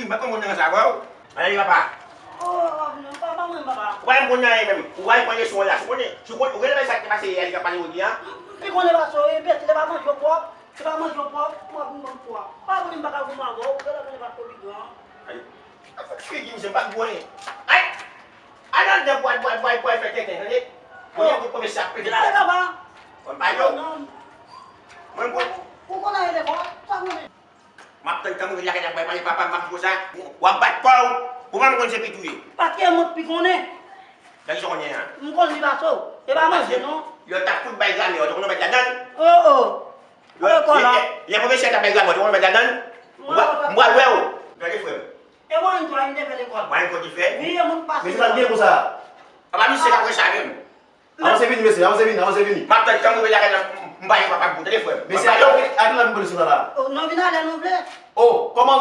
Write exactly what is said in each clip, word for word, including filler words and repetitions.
M pa konn moun nan sa, bro. Anyen, papa. Oh, non, papa, mwen, papa. Ou pa konn anyen menm. Ou pa konn leson la. Ou konnen, ou konnen, ou konnen sa ki te pase yè, li ka pale jodi a? M pi konnen pase w, e bèt, li pa manje w pwòp. Li pa manje w pwòp, pwòp, m ban m pwòp. Pa konnen m pa ka goumen avè w, ou genlè konnen pase w pi gran. Ay. Figi misye, m pa goumen. Ay. Al anndan, bway, bway, bway, bway, fè tenten, tande? Kounye a, pou kòmanse ap pete. Vin ale, papa. Mwen pa yo. Non. Mwen bon. Ou konnen lekòl, sa konnen. M ap tann kanmenm lakay la, bay pale papa m ap di konsa. W ap bat kò w. Ou pa konn se pitit ou ye. Paske mwen pi konnen. Gade sa w konnen an. M konn li pase w. E pa manje non. Lè w t ap fout bay granmè w, ou te konn w mèt ladan l? Oh, oh. Lè, lè, lè pwofesè t ap bay granmè w, ou te konn w mèt ladan l? M pral wè w. Gade frè m. E mwen menm tou, m te fè lekòl. Mwen menm tou, te fè? Wi, e moun pase. Men se pa byen konsa. Apa misye ka wè sa menm? Avanse vini, mesye, avanse vini, avanse vini. M ap tann kanmenm lakay la, m pa gen papa pou telefòn. Mesye, a ki lè m pran leson sa la? Oh, nou vin alè nou vle. Oh, kòman,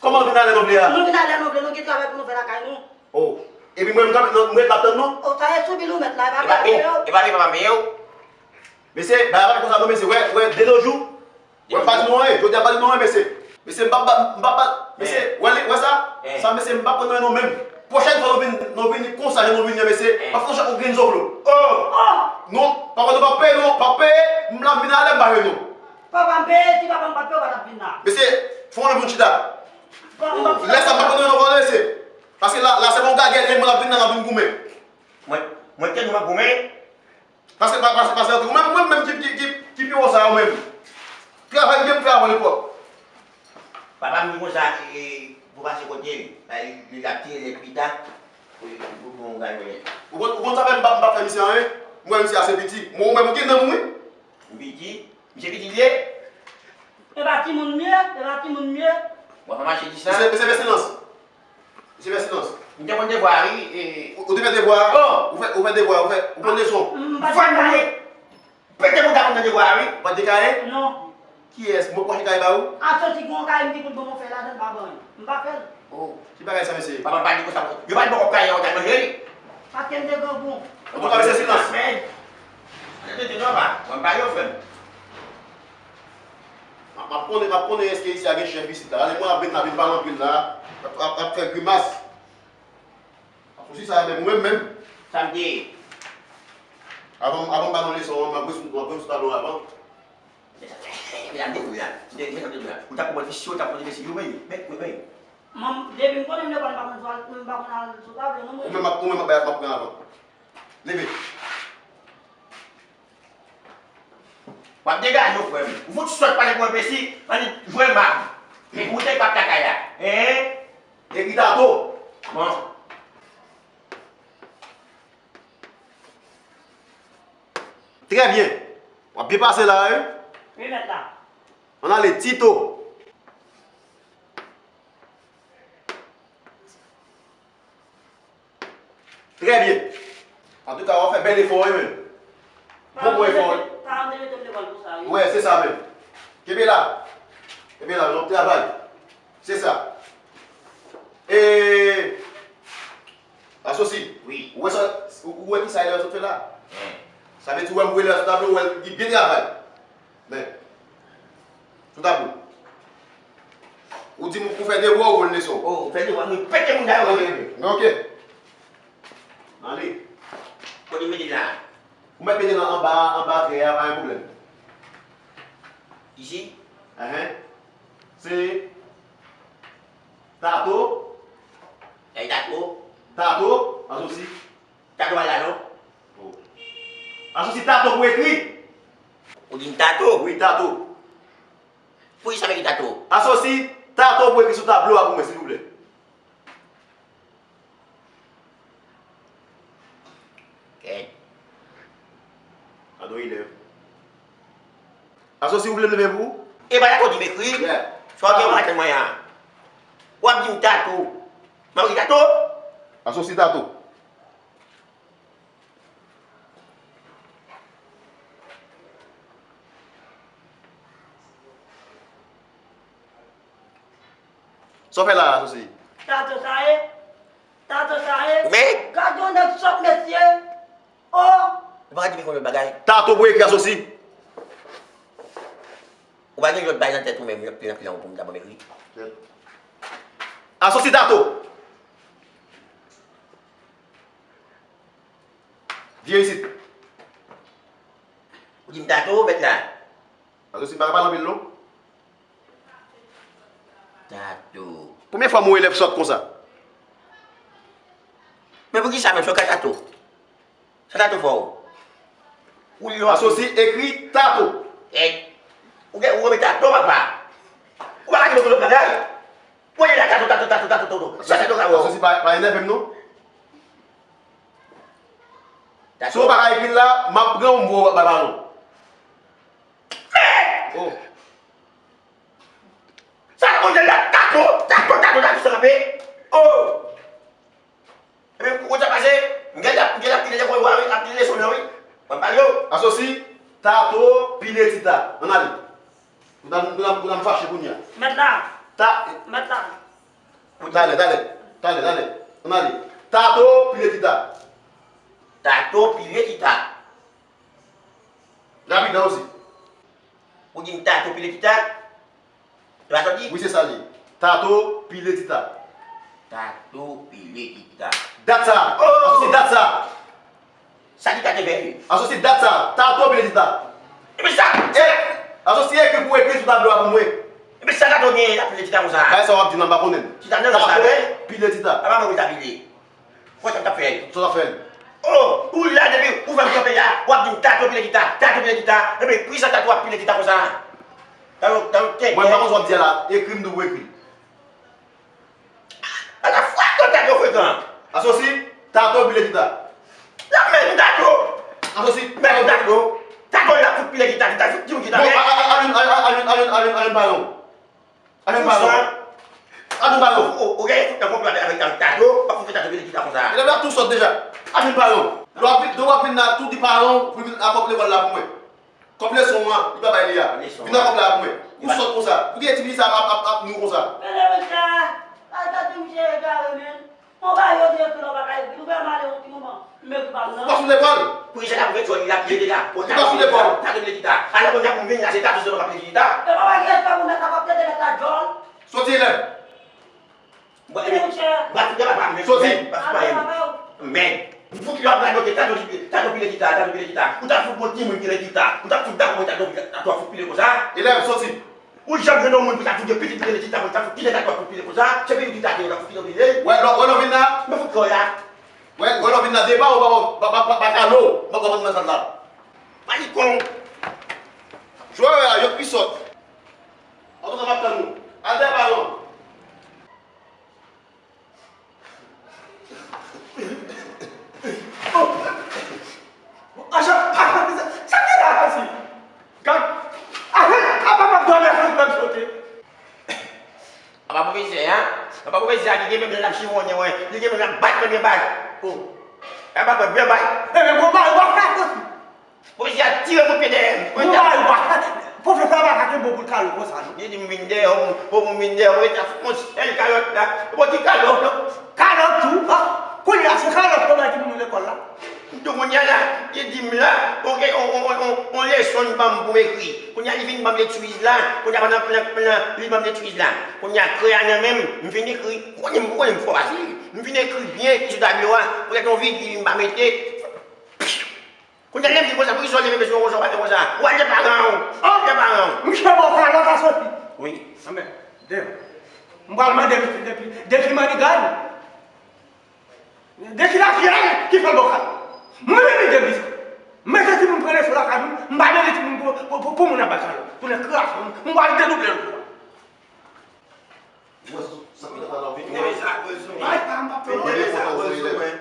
kòman vin alè nou vle a? Nou vin alè nou vle, nou gen travay pou nou fè lakay nou. Oh, epi mwen, m kanpe, m ret la tann nou? Oh, sa e sou bil ou mèt la, e pa peye w. E pa peye papa m peye w. Mesye, bagay pa konsa non, mesye, wè, wè, de nos jours, wè, m pa di nou anyen, jodi a m pa di nou anyen, mesye. Mesye, m p ap ba, m p ap ba, mesye, wè li, wè sa? Sa, mesye, m p ap pran nan men nou menm. Pwochèn fwa nou vin, nou vini konsa, jan nou vini an, mesye, m ap fè nou chak yon grenn zòvlo. Oh! Non, papa nou p ap peye, non, p ap peye, m la vin alè, m pa jwenn nou. Papa m peye, si papa m pa t peye, w pa t ap vin la. Mesye, fè yon lè pou n chita. Lè sa, m p ap pran nan men nou ankò, mesye. Paske la, la, se pa yon gagè, lè mwen ap vin la, m ap vin goumen. Mwen, mwen, tèt mwen ap goumen. Paske, pa, paske, paske, ou menm, ou menm, menm ki, ki, ki, ki pi wo sa, ou menm. Travay byen pou travay lekòl. Papa m di konsa, e, e, pou pase kote l, bay li, li ap tire nèg pita, pou, pou, pou bon gade. Ou konn, ou konn sa fè m pa, m pa fè misye anyen? M wè misye ase piti. Mwen, ou menm, ou gen nanm, wi. M piti? Misye piti l ye? E pa timoun m ye, e pa timoun m ye. Mwen pa mache di sa. Misye, misye fè silans. Misye fè silans. M te konn devwa, wi, e. Ou, ou te fè devwa? Oh! Ou fè, ou fè devwa, ou fè, ou konn leson? M pa t pale. Pete moun ta konn nan devwa, wi. Ou pa t gen kaye? Non. Kiyès? Mwen pran kaye ba ou? Asosi gon kaye m te konn ban mwen fè ladan, m pa ban li. M pa fè l. Oh, ki bagay sa, mesye? Papa m pa di konsa. Yo pa t ban w kaye an, w t al manje li. Paske m te grangou. Antouka, mesye, silans. Men, tande, tande, papa. Mwen pa yo, frè m. M ap, m ap konnen, m ap konnen èske isi a gen chèf isit la. Gade mwen ap vin la, vin pale anpil la. Ap, ap, ap fè grimas. Ap sou si sa menm, ou menm menm. Sa m te ye. Avan, avan m ba nou leson an, m ap wè sou, m ap wè sou tablo avan. Mesye, m te, m te, m te, m te, ou t ap konprann visye, ou t ap konprann mesye, yo, men, men, men, men. Manm, depi m konnen m lekòl, m pa konn sou al, m pa konn al sou tablo, non, mwen. Ou menm ap, ou menm ap bay, ap pran avan. Leve. W ap degaje w, frè m. Ou fout sòt pale pou enbesi, annik jwe m ak. Ou te k ap lakay la. Hein? Ekri Tato. Bon. Trè byen. W ap byen pase la, wi. Wi, mèt la. Ann ale, Tito. Trè byen. Antouka, w ap fè bèl efò, wi, menm. Bon, bon efò, wi. Wè, se sa menm. Kenbe la. Kenbe la, n ap travay. Se sa. E, Asosi, wi. Ou wè sa, ou, ou wè ki sa Elè sot fè la? Sa vle di, ou wè m wè Elè sou tablo, ou wè li byen travay. Men, sou tablo. Ou di m ou fè devwa ou konn leson. Oh, ou fè devwa, mwen pete moun dayò. Ok, ok. Ale. Kote m mete la? Ou mèt mete l anba, anba trè a, pa gen pwoblèm. Isi? Enhen. Se Tato. Kay Tato. Tato, asosi. Tato pa la non. Oh. Asosi Tato pou ekri. Ou di m Tato? Wi, Tato. Poukisa m ekri Tato? Asosi Tato pou ekri sou tablo a pou mwen, silvouplè. Kèt. Gadon elèv. Asosi, ou vle m leve pou ou? E pa Tato di m ekri. Yeah. Sa w gen pou maten mwen an? W ap di m Tato. M ap ekri Tato? Asosi Tato. Sa w fè la a, Asosi? Tato sa ye? Tato sa ye? Men. Gad yon nèg sòt, mesye. Oh! Ou pa ka di m konbyen bagay? Tato pou ekri, Asosi. Ou pa gen lòt bagay nan tèt ou menm, lòt plan, plan pou m ta ban m ekri? Kèt. Asosi Tato. Vye isit. Ou di m Tato, mèt la. Asosi, m pa ka pale anpil non. Tato. Premye fwa m wè elèv sòt konsa. Men poukisa menm, se yon ka Tato? Sa Tato fè w? Ou li Asosi ekri Tato. Èk. Ou gen, ou renmen Tato, papa. Ou pa ka di m tout bagay. Ou ye la Tato, Tato, Tato, Tato, Tato. Sa Tato ka wè w? Asosi pa, pa enève m non. Tato. Si w pa ka ekri l la, m ap pran w, m voye w bay balon. Oh. Sa konn la Tato, Tato, Tato, Tato, sa kanpe. Oh. Ebyen, ou konn sa pase? M gen la, m gen la, m gen la, ap li leson nan, wi. Mwen pale yo. Asosi, Tato, pile Tita. Ann ale. Ou ta, ou ta, ou ta m fache kounye a. Mèt la. Ta. Mèt la. Talè, talè, talè, talè. Ann ale. Tato, pile Tita. Tato, pile Tita. Rapid, an osi. Ou di m Tato pile Tita? Se pa sa w di? Wi, se sa l ye. Tato pile Tita. Tato pile Tita. Dat sa. Oh! Asosi dat sa. Sa Tita te fè? Asosi dat sa. Tato pile Tita. Epi sa? E, asosi ekri pou ekri sou tablo a pou mwen. Epi sa Tato gen la pile Tita konsa? Bagay sa w ap di m la, m pa konnen l. Tita nan lòt la, wi. Tato pile Tita. Apa mwen wi ta pile? Fò sa m t ap fè l. Sa w t ap fè l? Oh, ou la depi ou fè m kanpe la, w ap di m Tato pile Tita, Tato pile Tita. Epi poukisa Tato ap pile Tita konsa? Tato, Tato, tenten. Mwen m pa konn sa w ap di a la, ekri m di w pou ekri. Ala frekan Tato frekan. Asosi, Tato pile Tita. L ap mèt m Tato. Asosi, mèt m Tato. Tato l ap fout pile Tita, Tita fout di m Tita. Non, a, a, a, ann, ann, ann pale. Ann pale. Ann pale. Ou, ou, ou gen fout nan konplo avèk, avèk Tato, w ap fout fè Tato pile Tita konsa. Elèv la tou sòt deja. Ann pale. Lè w ap vin, lè w ap vin la, tou di paran w pou vin ak kòb lekòl la pou mwen. Kòb leson an, li pa bay li a. Vin ak kòb la pou mwen. Ou sòt konsa. Pou ki ti misye ap, ap, ap nou konsa? Mezanmi, sa, ay, gade misye egare, men. Bon, ba yo di ekri lè w pa ka ekri. Nou fè m ale yon ti moman. M ekri pa m nan. Ou pa sou lekòl? Poukisa l ap retire li la, pile Tita? Ou pa sou lekòl? Tato pile Tita. Alò, kounye a pou m vin la, se Tato sèlman k ap pile Tita. E papa ki respè pou mèt la, p ap tande mèt la djòl. Soti, elèv. Mwen, mwen, mwen, mwen, mwen, mwen, mwen, mwen, mwen, mèd. Ou fout yo ap radote, Tato, Tato pile Tita, Tato pile Tita. Ou ta fout bon timoun pile Tita. Ou ta fout dakò, Tato, Tato ap fout pile konsa. Elèv, soti. Ou janm jwenn yon moun pou ta fout yo pitit pile Tita, pou ta fout kite Tato ap fout pile konsa. Se pitit Tita te yo ta fout kite pile. Wè, lò, wè, lò vin la. Mwen fout kò la. Wè, wè, lò vin la, depa ou pa, pa, pa, pa, pa kalo. Mwen konprann nan zòn la. Pa li kon. Jwè a, yo pi sòt. Antouka, m ap tann nou. Al dèyè balon. Acha, acha, sa, sa ki la, Acha? Gad, acha, apa m ap dòmi, acha, m ap sote. Apa pwofesè a, apa pwofesè a ki gen menm l ap chifonnen, wè, li gen menm l ap bat mwen byen bat. Oh. Apa mwen byen bat. Ebyen, bon, ba, ba, ba, Pwofesè a tire kout pye dèyè m. Mwen ta. Pwofesè a pa ka kenbe w pou l kale w konsa, non. Li di m vin dèyè w, pou m vin dèyè w, mwen ta fout yon sèl kalòt la. Bon, ki kalòt, non? Kalòt tou, ha? Kounye a, se kalòt yo bay timoun yo lekòl la. M tou kounye a la, li di m la, on, on, on, on, on leson li ban m pou m ekri. Kounye a, li vin ban m letwiz la. Kounye a, pandan plan, plan, li ban m letwiz la. Kounye a, kreyò a nan men m, m vin ekri. Kounye a, m konnen m fò pase li. M vin ekri byen, ekri sou tablo a. Poutèt yon vijil m pa mete. Kounye a lè m di konsa, poukisa w leve mesye w konsa, w pa fè konsa? W al dèyè paran w. Dèyè paran w. Misye ba w kalòt a soti. Wi. Anben, dèyè. M pral mande misye depi, depi manigan. De ki lafyèl ki fè l ba w kalòt. Mwen menm li de misye. Mete timoun pran leson lakay moun, m pa mete timoun pou, pou, pou, pou moun ap bay kalòt. Tounen kraze, m, m pral dedouble l pou ou. Vin leve sa gwo sou mwen. Vin leve sa gwo sou mwen.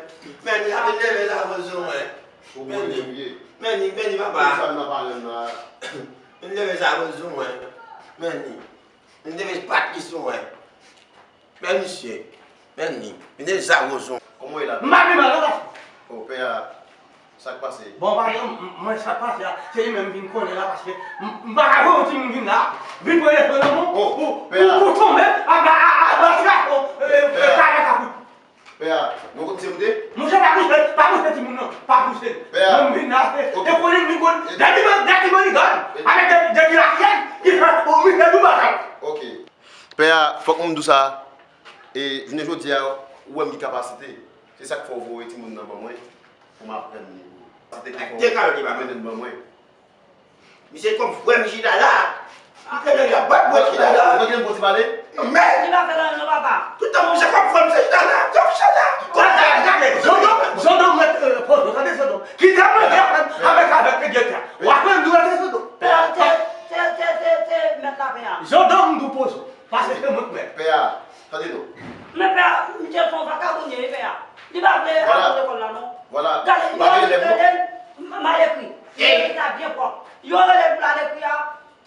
Mèt la, vin leve sa gwo sou mwen. Mèt li, mèt li, mèt li, papa. Vin leve sa gwo sou mwen. Mèt li. Vin leve pat li sou mwen. Mèt misye. Mèt li. Vin leve sa gwo sou mwen. Kòman w ye la? M pa pi mal non, papa. O, pè a. Sa k pase? Bon, pa gen, m, mwen, sa k pase a, se li menm m vin konnen la, paske m, m pa ka wè yon timoun vin la, vin pran leson nan men w, pou, pou, pou tonbe anba, a, a, anba ti gason, e, e, kale kapout. Pè a, nou konn se koute? Monchè, pa pouse, pa pouse timoun nan, pa pouse. Pè a. Mwen, m vin la, e, e konnen m vin konnen, de ti man, de ti manigan, avèk de, de ti lafyèl, ki fè, o, misye nou pa ka. Ok. Pè a, fòk mwen di w sa, E jounen jodi a, ou wè m gen kapasite. Se sa k fè w voye timoun nan ban mwen pou m aprann li. Kapasite ki fè w mennen l ban mwen. Misye kòm frè m chita la. Misye nan bwèt mwen chita la. Ou tande m konn ti pale? Men li pa fè l anyen non, papa. Tout tan misye kòm frè m chita la. Kòm chita la. Gade, gade, Zodòm, Zodòm mèt, euh, poze, tande Zodòm. Kite mwen avèk, avèk, avèk, avèk, w aprann nou rete Zodòm. Pè a, te, te, te, te, te, mèt la, pè a. Zodòm dou poze. Paske se mwen k mèt. Pè a, tande non. Men pè a, misye se yon vakabon li ye, pè a. Li pa vle al lekòl la non. Vwala. Gade, yo rele l, m, m al ekri. Li ekri sa byen pwòp. Yo rele l pou l al ekri a,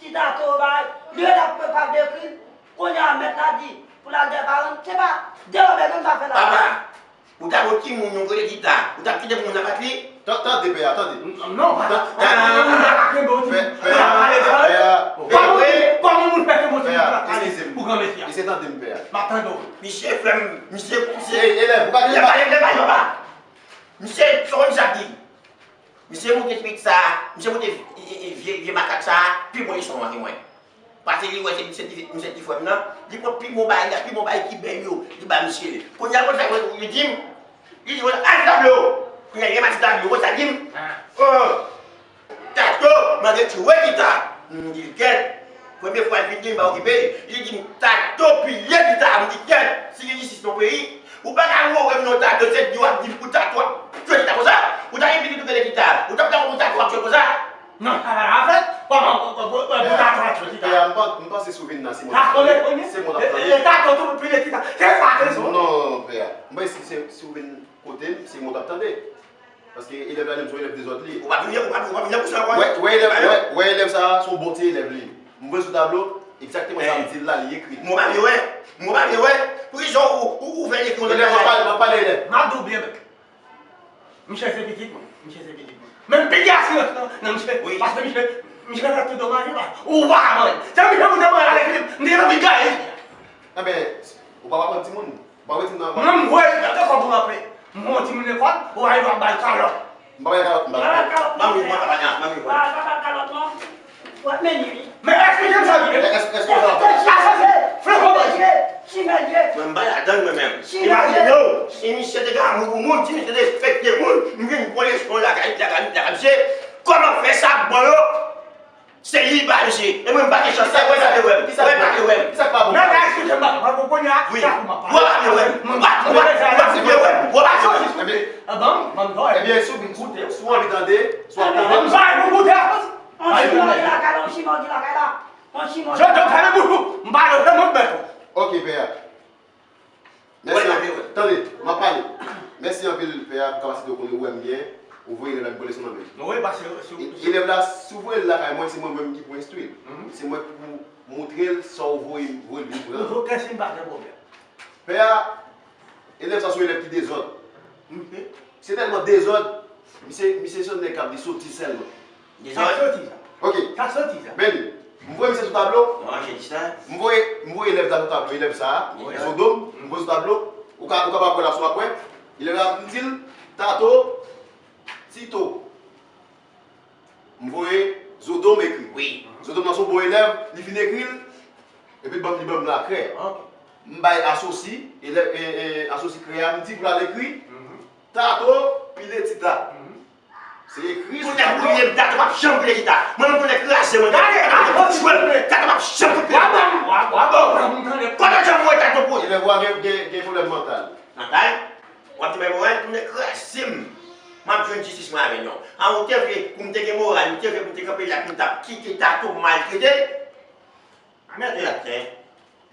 ti tato bay. Li rele l pou l pa vle ekri. Kounye a, mèt la di pou l al dèyè paran l. Se pa dèyè bagay m pa fè la. Papa, ou ta wè ki moun nou rele Gita, ou t ap kite moun nan bat li? Tan-, tande, pè a, tande. Non, papa. Pè a, pè a, pè a, kòman moun fè kenbe yon timoun pou granmesi a? Mesye, tande m, pè a. M ap tande w. Misye frè m, misye, misye. Elèv, ou pa gen pale, pale, papa. Misye, sa w konn sa k di? Misye moute trik sa, misye moute, e, e, e, vye, vye makak sa, pi bon leson an ke mwen. Paske li wè se, se ti, se ti frè m nan, li pran pi bon bagay la, pi bon bagay ki bèl yo, li ba misye. Kounye a, konn sa li di m? Li di mwen, "Al tablo!" Kounye a, li remache tablo, konn sa li di m? "Oh, Tato, m antre tchwe Gita." M di l, "Kèt." Premye fwa l vin di m, m pa okipe l. Li di m, "Tato pile Gita." M di, "Kèt, si li isit se yon peyi, ou pa ka wè w non, Tato, se di w ap di pou Tato ap tchwe Gita konsa? Ou ta gen pitit ou rele Gita, ou t ap dakò pou Tato ap tchwe konsa?" Non, sa pa la fèt. Kòman, pou, pou, pou, pou ta twa twa ti ta. Pè a, m pan-, m panse si w vin nan, se mwen t ap tande. Se mwen t ap tande. E, e, ta tou, tou, pi de ti ta. Se sa, se sa. Non, pè a. M panse si, si w vin kote m, se mwen t ap tande. Paske elèv la, li menm, se yon elèv dezòd li ye. Ou pa vin, ou pa, ou pa vin pou sa, wè. Wè, wè, elèv, wè, wè, elèv sa a, se yon bon ti elèv li ye. M voye sou tablo, egzakteman sa m di l la, li ekri. Mwen pa vle wè. Mwen pa vle wè. Pou ki sa ou, ou, ou fè l ekri yon lòt bagay? Elèv, m ap pale, m ap pale, elèv. M ap di w byen, men. Misye se pitit mwen. Misye se pitit mwen. Men m peye asirans nan, nan misye. Wi. Paske misye, misye fè tout domaj la. Ou pa ka manyen. Se misye pou te manyen avèk li. M te gen anvi gaye misye. Enben, ou pa aprann timoun. Ou pa wè timoun nan. Mwen, m voye l nan lekòl pou m apre. M voye yon timoun lekòl, ou pa rive ap ba l kalòt. M pa ba l kalòt, m pa ba l kalòt. Ban m ri, mwen pa ba l kalòt, ban m ri. Ba, ba, ba l kalòt non. W ap mennen li. Men eksplike m sa byen. Èske, èske w ta... Chimè l ye, chimè l ye. Mwen m pa ladann mwen menm. Chimè l ye. Imajine w, si misye te gen amou pou moun, si misye te respekte moun, m vin pran leson lakay, lakay, lakay misye. Kòman fè sa bon yo? Se li ba misye. E mwen m pa gen chans. Sa, wè, sa te wè m. Wè, pa te wè m. Sa k pa bon? Nan ka eksplike m, pa konprann kounye a. Wi. Sa pou m ap pale. Wè, pa te wè m. Wè, wè, wè, wè, wè, wè, wè. Ebyen, ebyen, si w vin koute, si w anvi tande, si w ap tande. M pa pou koute. On chimè ki lakay la, on chimè ki lakay la. On chimè. Je te fè le boulou. M pa le fè mwen bèt. Ok, pè a. Mèsi anpil. Tande, m ap pale. Mèsi anpil, pè a, pou kapasite w konnen ou wè m byen, ou voye elèv la pou leson nan men. Wi, paske si w... E, elèv la, si w voye l lakay mwen, se mwen menm ki pou enstwi l. Se mwen ki pou moutre l sa w voye, voye l vin pran. Okenn siy pa gen pwoblèm. Pè a, elèv sa se yon elèv ki dezòd. Se tèlman dezòd, misye, misye se yon nèg k ap di sotiz sèlman. Sa k sotiz la? Ok. Sa k sotiz la? Benny, m voye misye sou tablo. M voye, m voye elèv la sou tablo, elèv sa a, Zodom, m voye sou tablo. Ou ka, ou kapab wè l ap sou apre. Elèv la, m di l, Tato, Tito. M voye Zodom ekri. Wi. Zodom nan se yon bon elèv, li fin ekri l, epi l ban m, li ban m la krè. Ok. M bay Asosi, elèv, e, e, Asosi krè a, m di pou l al ekri, Tato, pile Tita. Se ekri sou tablo. Pou nèg pile Tita, Tato p ap janm pile Tita. Mwen menm pou nèg kraze mwen. Gade, Tato p ap janm pile Tita. Kote janm wè Tato pou... Elèv ou a gen, gen, gen pwoblèm mantal. Mantal? W ap di mwen, mwen, pou nèg kraze m. M ap jwenn jistis mwen avè l non. An, ou te vle pou m te gen moral, ou te vle pou m te kanpe la, pou m t ap kite Tato maltrete l? Anmède.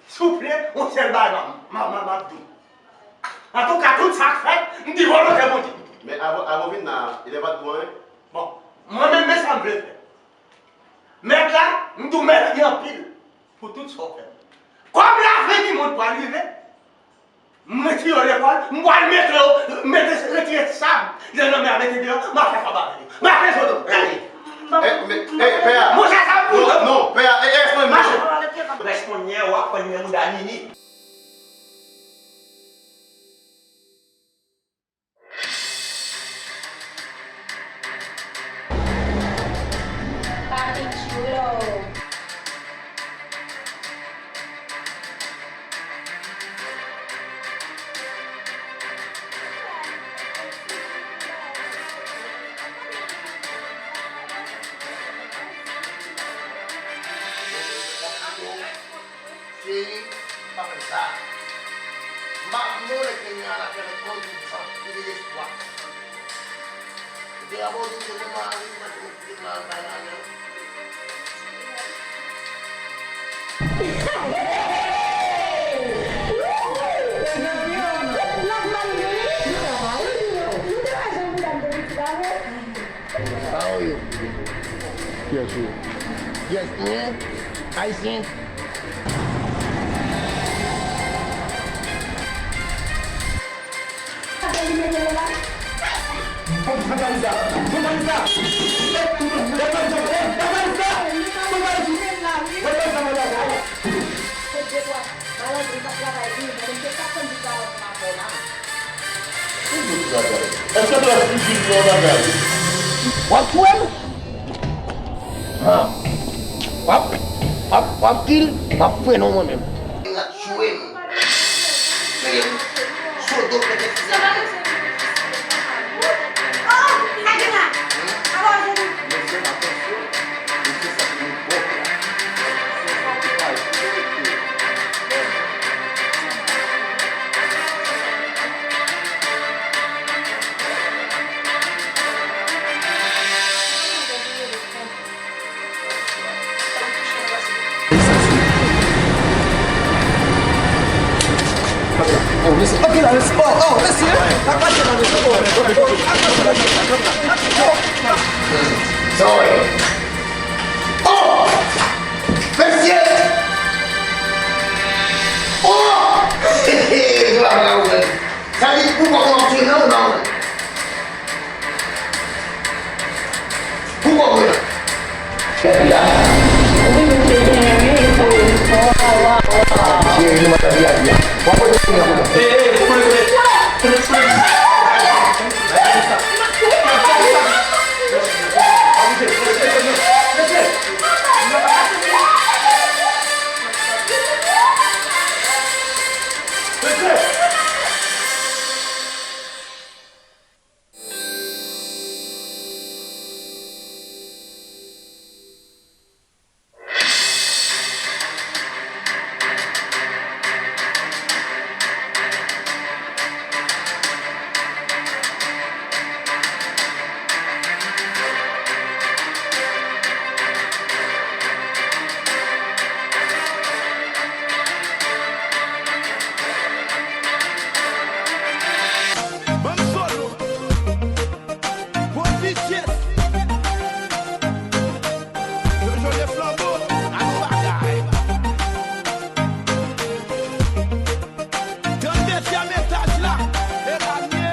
Souple, yon sèl bagay m ap, m ap, m ap, m ap di w. Antouka, tout sa k fèt, m di volonte Bondye. Men avan, avan w vin la, elèv pa t bon, en? Bon, mwen menm, men sa m vle fè. Mèt la, m di w mèsi anpil pou tout sa w fè. Kòm lafen di mond pral rive, m retire w lekòl, m pral mete w, mete, retire sab nan lanmè a, mete deyò, m ap fè kòb avè yo. M ap fè foto. Gade. Eh, men, eh, pè a. Monchè, sa pou... Non, non, pè a, eh, eh, respon m, non. Respon nyè, w ap pran nyè mouda Nini. Papi Chulo. Pa fè sa. M pa vle ke nou al avèk konn tout sa, tout dezespwa. Depi apre w di se mwen mari, mwen te met pitit nan kay la, men. Sa w ye? Kiyès ou ye? Kiyès nou ye? Ayisyen? Èske w ap fizil nan bagay? W ap tchwe m? Ha. W ap, w ap, w ap kill? M ap frennen w mwen menm. L ap tchwe m. Mesye, m sot do pete fizil. Oh, mesye. Ok, la, mesye. Oh, oh, mesye. Sa w ye? Oh! Mesye! Oh! Sa di pou kòman w ap tire nan ou nan. Pou kòman w ap tire. Kèt la. Cheri, nou mande di a di a. W ap pote cheri an pou mwen.